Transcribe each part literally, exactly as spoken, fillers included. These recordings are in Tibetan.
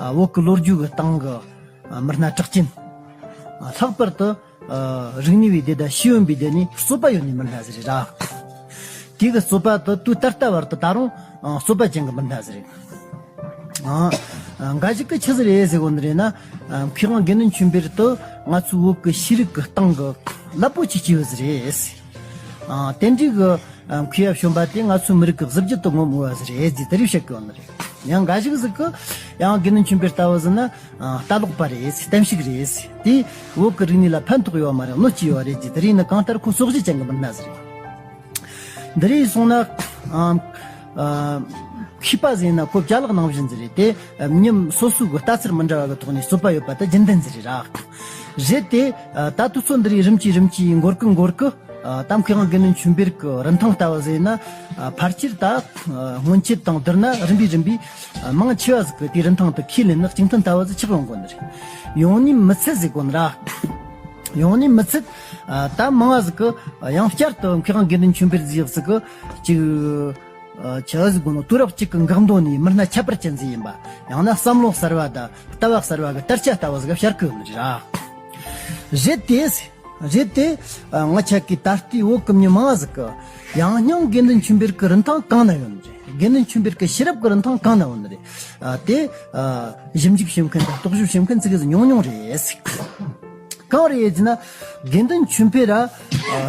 ཨ། བོད་ཀྱི་ལོ་རྒྱུས་ཀྱི་སྟེང་གི། ཨ། མི་སྣ་གྲགས་ཅན། ཨ། ལྷག་པར་དུ། ཨ། རིག་གནས་པའི་སྡེ་དང་ཤེས་ཡོན་པའི་སྡེ་ནས་རྩོད་པ་ཡོད་ནི་མི་སྣ་ཟིག་རེད་ར། དེ་གི་རྩོད་པ་དེ་དུས་ད་ལྟ་བར་དུ་ད་རུང་། ཨ། རྩོད་པ་ཅན་གྱི་མི་སྣ་ཟིག་རེད། ཨ། ཨ། འགའ་ཞིག་གིས་ཆི་ཟིག་རེད་ཟེར་གོ་ནི་རེད་ན། ཨ། མཁས་དབང་དགེ་འདུན་ཆོས་འཕེལ་དེ་ང་ཚོའི་བོད་ཀྱི་ཤེས་རིག་གི་སྟེང་གི་རླབས་པོ་ཆེ་སྐྱེས་བུ་ཟིག་རེད། ཨ། དེ་འདྲའི་གི། ཨ། མཁས་པ་གཞོན་པ་དེ་ང་ཚོའི་མི་རིགས་ཀྱི་གཟི་བརྗིད་དུ་ངོམ་འོས་པ་ཟིག་རེད་ཟེར་དེ་རེ་བཤད་གི་ཡོད་ནི་རེད། ཡང་འགའ་ཞིག་ཟིག་གིས་ཡང་དགེ་འདུན་ཆོས་འཕེལ་ལྟ་བུ་ཟིག་ན། ཨ། ལྟ་ལོག་པ་རེད། གཏན་ཞིག་རེད། དེ་བོད་ཀྱི་རིག་གནས་ལ་ཕན་ཐོགས་ཡོད་མ་རེད། གནོད་སྐྱེལ་ཡོད་རེད་ཅེས། དེ་རིགས་ནི་གང་ལྟར་ཁོ་ཟོག་བཞི་ཅན་གྱི་མི་སྣ་ཟིག་རེད། འདི་རིགས་སོང་ན། ཨ། ཨ། མཁས་པ་ཟིག་ན་ཁོ་ཅ་ལག་ནང་བཞིན་ཟིག་རེད་དེ། མྱི་སོ་སོའི་གི་ལྟ་ཚུལ་མི་འདྲ་བ་གི་ཐོག་ནས་རྩོད་པ་ཡོད་པ་དེ་རྒྱུན་ལྡན་ཟིག་རེད་ར། རེད་དེ། ཨ། ད་དུས་ཚོད་འདི་རིགས་རིམ་གྱིས་རིམ་གྱིས་འགོར་གི་འགོར་གི། ཨ། ད་མཁས་དབང་དགེ་འདུན་ཆོས་འཕེལ་གྱི་རིན་ཐང་ལྟ་བུ་ཟིག་ན། ཨ། ཕལ་ཆེར་ད། ཨ། སྔོན་ཆད་དང་བསྡུར་ན་རིམ་པས་རིམ་པས། ཨ། མང་ཆེ་བ་ཟིག་གིས་དེའི་རིན་ཐང་དེ་ཁས་ལེན་ནས་གཅིག་མཐུན་ལྟ་བུ་ཟིག་ཆགས་ཡོང་གོ་ནི་རེད། ཡོང་ནི་མི་ཚད་ཟེར་གོ་ནི་ར། ཡོང་ནི་མི་ཚད། ཨ། ད་མང་བ་ཟིག་གིས་ཡང་བསྐྱར་དུ་མཁས་དབང་དགེ་འདུན་ཆོས་འཕེལ་ཟེར་ཡག་ཟིག་གི་ཅིག་ཨ། ཆི་ཟིག་གོ་ནོ། དུས་རབས་གཅིག་གི་འགག་འདུ་ནས་མི་སྣ་ཁྱད་པར་ཅན་ཟིག་ཡིན་པ། ཡང་ན་བསམ་བློ་གསར་བ་དང་ལྟ་བ་གསར་བ་གི་དར་ཆ་ལྟ་བུ་ཟིག་ག་བཤད་གི་ཡོད་ནི་རེད་ར། རེད་དེ། རེད་དེ། ཨ། ང་ཆ་གི་ད་ལྟའི་བོད་གི་མྱི་མང་ཟིག་གིས་ཡང་སྙིང་དགེ་འདུན་ཆོས་འཕེལ་གི་རིན་ཐང་གང་ན་ཡོད་ནི་རེད། དགེ་འདུན་ཆོས་འཕེལ་གི་ཤེས་རབ་གི་རིན་ཐང་གང་ན་ཡོད་ནི་རེད། ཨ། དེ། ཨ། ཞིབ་འཇུག་བྱེད་མཁན་དང་རྟོག་ཞིབ་བྱེད་མཁན་ཙི་གེ་ཟིག་ཉུང་ཉུང་རེད། གང་རེད་ཟེར་ན། དགེ་འདུན་ཆོས་འཕེལ་ར། ཨ།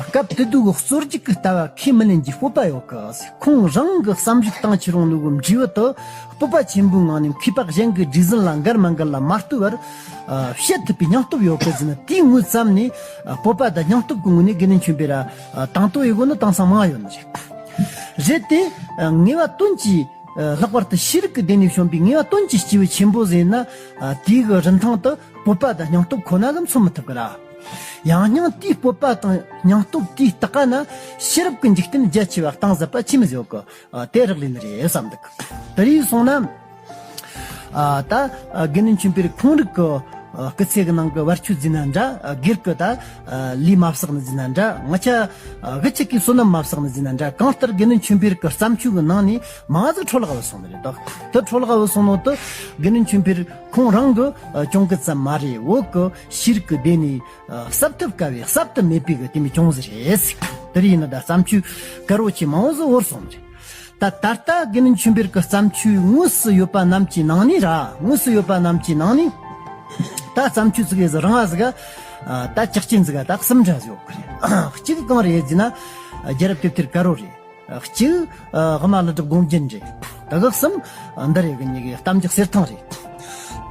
སྐབས་དེ་དུས་གི་རྩོད་རྒྱུགས་ཀྱི་ལྟ་བ་ཁས་མི་ལེན་རྒྱུའི་སྤོབས་པ་ཡོད་གི། ཁོང་རང་གི་བསམ་གཞིག་བཏང་ཆི་རུང་ནུ་གི་འབྲས་བུ་དེ་སྤོབས་པ་ཆེན་པོའི་ངང་ནས་མཁས་པ་གཞན་གྱི་སྒྲིག་འཛིན་ལ་འགལ་མ་འགལ་ལ་མ་ལྟོས་པར། ཨ། བཤད་ཐུབ་པའི་སྙིང་སྟོབས་ཡོད་གི་ཟེར་ན། དེའི་ངོས་ཙམ་ནས། ཨ། སྤོབས་པ་དང་སྙིང་སྟོབས་ཀྱི་ངོས་ནས་དགེ་འདུན་ཆོས་འཕེལ་ར། ཨ། དང་དོད་ཡོད་གོ་ནི་དེང་སང་མང་ཡོད་ནི་རེད། རེད་དེ། ཨ། ངེས་པ་དོན་གྱི། ཨ། ལྷག་པར་དུ་ཤེས་རིག་གི་སྡེ་ནས་བྱོན་པའི་ངེས་པ་དོན་གྱི་སྐྱེས་བུ་ཆེན་པོ་ཟིག་ན། ཨ། དེའི་གི་རིན་ཐང་དེ་སྤོབས་པ་དང་སྙིང་སྟོབས་ཁོ་ན་གིས་མཚོན་མི་ཐུབ་གི་ར། ཡང་སྙིང་དེའི་སྤོབས་པ་དང་སྙིང་སྟོབས་དེའི་སྟེང་ན་ཤེས་རབ་ཀྱི་འཇིག་རྟེན་རྒྱ་ཆེ་བ་གཏིང་ཟབ་པ་ཆི་མོ་ཟིག་ཡོད་གི། ཨ། དེ་རག་ལས་ནི་རེད་བསམ་འདུག། དེ་རིགས་སོང་ན། ཨ། ད། ཨ། དགེ་འདུན་ཆོས་འཕེལ་ཁོང་རང་གི། ཨ། སྐུ་ཚེ་གི་ནང་གི་བར་ཆད་ཟེར་ན་འདྲ། ཨ། སྒེར་གྱི་ད། ཨ། ལུས་མ་བསགས་ནི་ཟེར་ན་འདྲ། ང་ཆ། ཨ། གི་ཆ་གི་བསོད་ནམས་མ་བསགས་ནི་ཟེར་ན་འདྲ། གང་ལྟར་དགེ་འདུན་ཆོས་འཕེལ་གྱི་བརྩམས་ཆོས་ཀྱི་ནང་ནས་མང་ཟིག་འཕྲོ་བརླག་བུད་སོང་ནི་རེད་དོ། དེ་འཕྲོ་བརླག་བུད་སོང་ནོ་དེ་དགེ་འདུན་ཆོས་འཕེལ་ཁོང་རང་གིས། ཨ། བྱུང་གི་ཙམ་མ་རེད། བོད་ཀྱི་ཤེས་རིག་གི་སྡེ་ནས། ཨ། གསབ་ཐབས་དཀའ་བའི་གསབ་ཏུ་མེད་པའི་གི་དེ་མོ་བྱུང་ཟིག་རེད། དེ་རིགས་ཡིན་ན་ད་བརྩམས་ཆོས་དཀར་པོ་ཆེ་མང་བོ་ཟིག་བོར་སོང་ནི་རེད། ད་ད་ལྟ་དགེ་འདུན་ཆོས་འཕེལ་གྱི་བརྩམས་ཆོས་དངོས་སུ་ཡོད་པ་རྣམས་ཀྱི་ནང་ནས་ར། དངོས་སུ་ཡོད་པ་རྣམས་ཀྱི་ནང་ནས། ད་བརྩམས་ཆོས་ཙི་གེ་ཟིག་རིང་བ་ཟིག་ག། ཨ། ད་ཆག་ཅན་ཟིག་ག་ད་གསུམ་འདྲ་ཟིག་ཡོད་གི་རེད། གཅིག་གང་རེད་ཟེར་ན། རྒྱལ་རབས་དེབ་ཐེར་དཀར་པོ་རེད། གཅིག། ཨ། དབུ་མ་ཀླུ་སྒྲུབ་དགོངས་རྒྱན་རེད། དེ་གི་གསུམ། ཨ། འདི་རེད་གི་གཉིས་གི་གཏམ་རྒྱུད་གསེར་ཐང་རེད།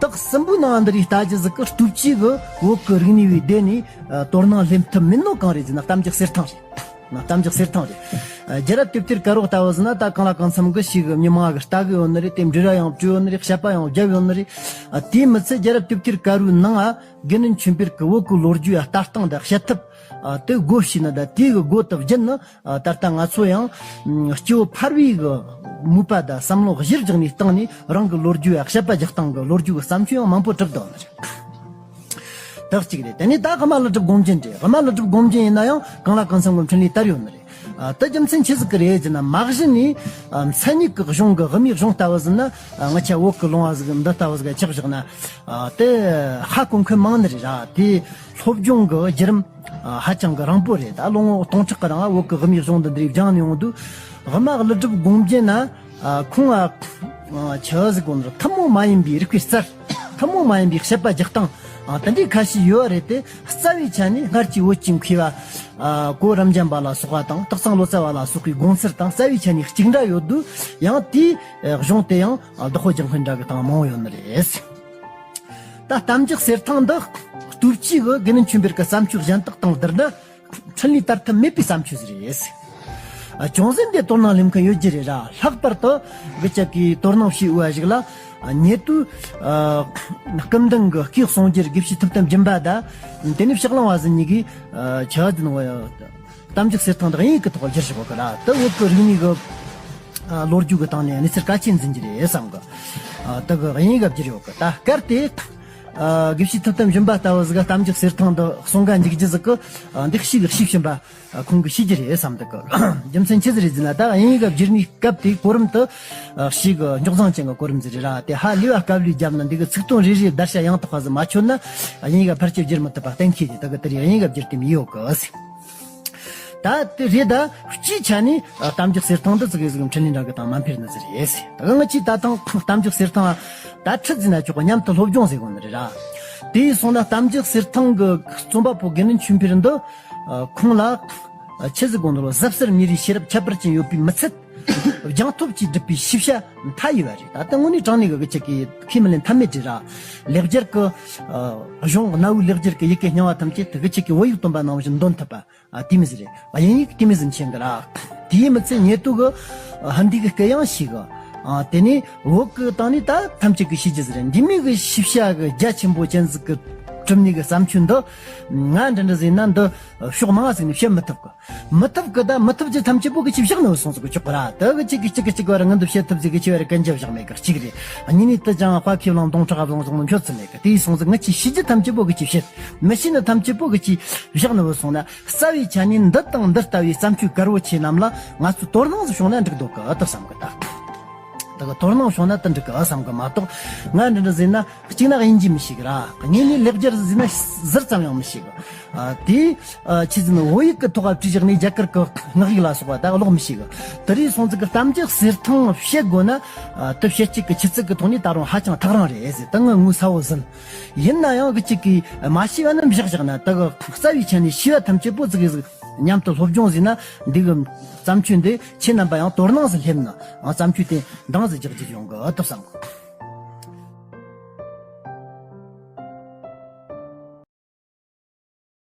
དེ་གསུམ་པོའི་ནང་འདི་རིགས་ལྟ་རྒྱུ་ཟིག་གི་སྟོབས་ཆེ་གི་བོད་ཀྱི་རིག་གནས་པའི་སྡེ་ནས། ཨ། དོ་སྣང་ལེན་ཐུབ་མིན་ནོ་གང་རེད་ཟེར་ན། གཏམ་རྒྱུད་གསེར་ཐང་རེད། གཏམ་རྒྱུད་གསེར་ཐང་རེད། ཨ། རྒྱལ་རབས་དེབ་ཐེར་དཀར་པོ་ལྟ་བུ་ཟིག་ན་ད་གང་ལ་གང་འཚམ་གི་ཞིག་མི་མང་གིས་ལྟ་གི་ཡོད་ནི་རེད། དེ་འབྲེལ་བ་ཡང་བྱས་ཡོད་ནི་རེད། དཔྱད་པ་ཡང་བརྒྱབ་ཡོད་ནི་རེད། ཨ། དེས་མི་ཚད་རྒྱལ་རབས་དེབ་ཐེར་དཀར་པོའི་ནང་ང་དགེ་འདུན་ཆོས་འཕེལ་གྱི་བོད་ཀྱི་ལོ་རྒྱུས་ལྟ་སྟངས་དང་བཤད་ཐབས། ཨ། དེ་སྒོ་ཕྱེ་ནི་དང་དེ་གི་སྒོ་དེ་བརྒྱུད་ནས། ཨ། ད་ལྟ་ང་ཚོ་ཡང་། ཨ། སྐྱེ་བོ་ཕལ་བའི་གི་མོས་པ་དང་བསམ་བློ་གཞིར་བཞག་ནས་བཏང་ནས་རང་གི་ལོ་རྒྱུས་ལ་དཔྱད་པ་རྒྱག་སྟངས་ཀྱི་ལོ་རྒྱུས་ཀྱི་བརྩམས་ཆོས་ཡང་མང་པོ་གྲུབ་བསྡད་ནི་རེད། དེ་གཅིག་རེད། དེ་ནས་ད་དབུ་མ་ཀླུ་སྒྲུབ་དགོངས་རྒྱན་རེད། དབུ་མ་ཀླུ་སྒྲུབ་དགོངས་རྒྱན་ཡིན་ན་ཡང་གང་ལ་གང་འཚམ་གི་འཕྲིན་ལས་དར་ཡོད་ནི་རེད། ཨ། དེ་རྒྱུ་མཚན་ཆི་ཟིག་གི་རེད་ཟེར་ན། མ་གཞི་ནས། ཨ། མཚན་ཉིད་ཀྱི་གཞུང་གི་དབུ་མའི་གཞུང་ལྟ་བུ་ཟིག་ན། ཨ། ང་ཆ་བོད་ཀྱི་ལུང་པ་ཟིག་འདི་ལྟ་བུ་ཟིག་ཆགས་བཞག་ན། ཨ། དེ་ཧ་གོ་མཁན་མང་ནི་རེད་ར། དེ་སློབ་སྦྱོང་གི་བརྒྱུད་རིམ། ཨ། ཧ་ཅང་གི་རིང་པོ་རེད། ད་ལོ་ངོ་སྟོང་ཕྲག་གི་རིང་བོད་ཀྱི་དབུ་མའི་གཞུང་འདི་འདྲའི་སྦྱངས་ནས་ཡོང་དུས། དབུ་མ་ཀླུ་སྒྲུབ་དགོངས་རྒྱན་ན། ཨ། ཁོང་། ཨ། ཆི་ཟིག་གོ་ནོ། ཐུན་མོང་མ་ཡིན་པའི་རིག་པའི་རྩལ། ཐུན་མོང་མ་ཡིན་པའི་དཔྱད་པ་རྒྱག་སྟངས། ཨ། དེ་འདྲའི་ཁ་ཤས་ཡོད་རེད་དེ། རྩ་བའི་ཆ་ནས་སྔར་གྱི་བོད་ཀྱི་མཁས་པ། ཨ། གོ་རིམ་ལྗང་པ་ལ་སོགས་པ་དང་། སྟག་ཚང་ལོ་ཙཱ་བ་ལ་སོགས་པའི་དགོངས་ཚུལ་དང་རྩ་བའི་ཆ་ནས་གཅིག་འདྲ་ཡོད་དུས། ཡང་དེའི་གཞུང་དེ་ཡང་བདག་པོ་རྒྱག་མཁན་འདྲ་གི་སྟེང་མང་བོ་ཡོད་ནི་རེད། ད་གཏམ་རྒྱུད་གསེར་ཐང་འདི་སྟོབས་ཆེ་གི་དགེ་འདུན་ཆོས་འཕེལ་གྱི་བརྩམས་ཆོས་གཞན་དག་དང་བསྡུར་ན། འཕྲིན་ལས་དར་ཐབས་མེད་པའི་བརྩམས་ཆོས་ཟིག་རེད། ཨ། ཅུང་ཟད་འདི་དོ་སྣང་ལེན་མཁན་ཡོད་རྒྱུ་རེད་ར། ལྷག་པར་དུ་གི་ཅག་གིས་དོ་སྣང་བྱེད་འོས་པ་ཞིག་ལ། ཨ། ཉེ་དུས། ཨ། སྐུ་མདུན་གྱི་སྐུའི་གསུང་སྒྱུར་དགེ་བཤེས་ཐུབ་བསྟན་སྦྱིན་པ་དང་། དེ་ནས་ཕྱག་ལེན་པ་ཟིག་གཉིས་ཀྱིས། ཨ། ཆི་ཟེར་ནོ། གཏམ་རྒྱུད་གསེར་ཐང་འདི་དབྱིན་ཡིག་གི་ཐོག་བསྒྱུར་བཞག་གི་ར། དེ་བོད་ཀྱི་རིག་གནས་ཀྱི། ཨ། ལོ་རྒྱུས་ཀྱི་སྟེང་ནས་གནས་ཚུལ་གལ་ཆེན་འཛིན་གྱི་རེད་བསམ་གི། ཨ། དེ་གི་དབྱིན་ཡིག་ག་བསྒྱུར་ཡོད་གི། ད་སྐབས་དེ། ཨ། དགེ་བཤེས་ཐུབ་བསྟན་སྦྱིན་པ་ལྟ་བུ་ཟིག་ག་གཏམ་རྒྱུད་གསེར་ཐང་འདི་གསུང་ག་འཇུག་རྒྱུ་ཟིག་གི། ཨ། འདི་ཞིག་གི་ཤེས་བཞིན་པ། ཨ། ཁོང་གིས་ཤེས་རྒྱུ་རེད་བསམ་འདུག་གི། རྒྱུ་མཚན་ཆི་ཟིག་རེད་ཟེར་ན། ད་དབྱིན་ཡིག་ག་བསྒྱུར་ནས་སྐབས་དེའི་གོ་རིམ་དུ། ཨ། ཞིག་གི་རྙོག་འཛིང་ཅན་གྱི་གོ་རིམ་ཟིག་རེད་ར། དེ་ཧ་ལས་པ་དཀའ་ལས་བརྒྱབ་ན། འདི་གི་ཚིག་དོན་རེ་རེ་བརྡར་ཤ་ཡང་དག་པ་ཟིག་མ་ཆོད་ན། དབྱིན་ཡིག་ག་ཕལ་ཆེར་བསྒྱུར་མི་ཐུབ་པ་གཏན་འཁེལ་རེད། ད་གི་དེ་རིང་དབྱིན་ཡིག་ག་བསྒྱུར་དེ་མི་ཡོད་གི་ཟེར། ད་དེ་རེད། ད་སྤྱིའི་ཆ་ནས་གཏམ་རྒྱུད་གསེར་ཐང་འདི་ཙི་གེ་ཟིག་འཕྲིན་ལས་འདྲ་གི་དང་མ་འཕེར་ནི་ཟིག་རེད་ཟེར། ད་གི་ང་ཆོས་ད་ཐེངས་གཏམ་རྒྱུད་གསེར་ཐང་ད་ཁྲིད་ཟིན་ན་ཆོག་གི། མཉམ་དུ་སློབ་སྦྱོང་ཟེར་གོ་ནི་རེད་ར། དེ་ཡིན་སོང་ན་གཏམ་རྒྱུད་གསེར་ཐང་གི་རྩོམ་པ་པོ་དགེ་འདུན་ཆོས་འཕེལ་འདི། ཨ། ཁོང་ལ། ཨ། ཆི་ཟིག་གོ་ནོ། གཟབ་གསེར་མེ་རིའི་ཤེས་རབ་ཁྱད་པར་ཅན་ཡོད་པའི་མི་ཚད། སྦྱངས་སྟོབས་ཀྱིས་བསྒྲུབས་པའི་ཤེས་བྱ་མཐའ་ཡས་པ་རེད། ད་ལྟ་དངོས་གནས་དྲང་གནས་གི་གི་ཅིག་གི་ཁས་མི་ལེན་ཐབས་མེད་རེད་ར། ལེགས་སྦྱར་གི། ཨ། གཞུང་གནའ་བོའི་ལེགས་སྦྱར་གི་ཡི་གེ་རྙིང་བ་ཐམས་ཅད་དེ་གི་ཅིག་གི་བོད་ཡིག་སྟོན་པ་ནང་བཞིན་འདོན་ཐུབ་པ། ཨ། དེ་མོ་ཟིག་རེད། དབྱིན་ཡིག་དེ་མོ་ཟིག་མཁྱེན་གི་ར། དེའི་མི་ཚད་ཉེ་དུ་གི། ཨ། ཧིན་དི་གི་སྐད་ཡང་ཤེས་གི། ཨ། དེ་ནས་བོད་གི་སྟེང་ནས་ད་ཐམས་ཅད་གི་ཤེས་རྒྱུ་ཟིག་རེད། འདི་མོ་གི་ཤེས་བྱ་གི་རྒྱ་ཆེན་པོ་ཅན་ཟིག་གི་གྲུབ་ནས་གི་བརྩམས་ཆོས་འདི། ང་འདྲ་འདྲ་ཟིག་ན་འདི་ཕྱོགས་མང་ཟིག་ནས་བཤད་མི་ཐུབ་གི། མི་ཐུབ་གི། ད་མི་ཐུབ་རྒྱུ་ཐམས་ཅད་པོ་གི་ཅིག་བཞག་ནི་བུད་སོང་ཟིག་གི་ཆོག་གི་ར། དེ་གི་ཅིག་གི་ཅིག་གི་ཅིག་བར་ང་འདི་བཤད་ཐུབ་ཟིག་གི་ཆེ་བར་གན་རྒྱ་བཞག་མེད་གི། གཅིག་རེད། གཉིས་ནས་དེ་ཅང་དཔའ་ཁེ་བླངས་གདོང་ཁྲག་བཟུང་བཟུང་ནི་མཆོད་ཚུལ་མེད་གི། དེ་ཡིན་སོང་ཟིག་ང་ཆོས་ཤེས་རྒྱུ་ཐམས་ཅད་པོ་གི་ཅིག་བཤད། མི་ཤེས་ནི་ཐམས་ཅད་པོ་གི་ཅིག་བཞག་ནི་བུད་སོང་ན། རྩ་བའི་ཆ་ནས་འདི་དང་འདི་ལྟ་བུའི་བརྩམས་ཆོས་དཀར་བོ་ཆེ་རྣམས་ལ་ང་ཚོས་དོ་སྣང་ཟིག་བྱུང་ན་འགྲིག་འདུག་གི་ཨ་ད་བསམ་གི། ད་དེ་གི་དོ་སྣང་བྱུང་ན་དེ་འགྲིག་གི་ཨ་བསམ་གི་མ་གཏོགས། ང་འདི་འདྲ་ཟིག་ན། གཅིག་ན་དབྱིན་ཇི་མི་ཤེས་གི་ར། གཉིས་ནས་ལེགས་སྦྱར་ཟིག་ན་ཟུར་ཙམ་ཡང་མི་ཤེས་གི། ཨ། དེ། ཨ། ཆི་ཟིག་ན་བོད་ཡིག་གི་ཐོག་བྲིས་བཞག་ནས་རྒྱ་གར་གི་སྔགས་ཡིག་ལ་སོགས་པ་ད་ཀློག་མི་ཤེས་གི། དེ་རེད་སོང་ཙི་གི་གཏམ་རྒྱུད་གསེར་ཐང་བཤད་དགོས་ན། ཨ། དེ་བཤད་རྒྱུ་གི་ཆུ་ཚད་གི་ཐོག་ནས་ད་རུང་ཧ་ཅང་ཐག་རིང་རེད་ཟེར། ད་ངའི་ངོས་ས་བོ་ཟིན། ཡིན་ན་ཡང་གི་ཅིག་གིས་མ་ཤེས་པ་རྣམས་བཞག་བཞག་ན། ད་གི་རྩ་བའི་ཆ་ནས་ཤེས་པ་ཐམས་ཅད་པོ་ཙི་གི་ཟིག་མཉམ་དུ་སློབ་སྦྱོང་ཟིག་ན། འདི་གི་བརྩམས་ཆོས་འདི་ཁྱེད་རྣམ་པ་ཡང་དོ་སྣང་ཟིག་སླེབས་ན། ཨ། བརྩམས་ཆོས་དེ་འདང་ཟིག་རྒྱག་རྒྱུ་ཡོང་གི་ཨ་ད་བསམ་གི།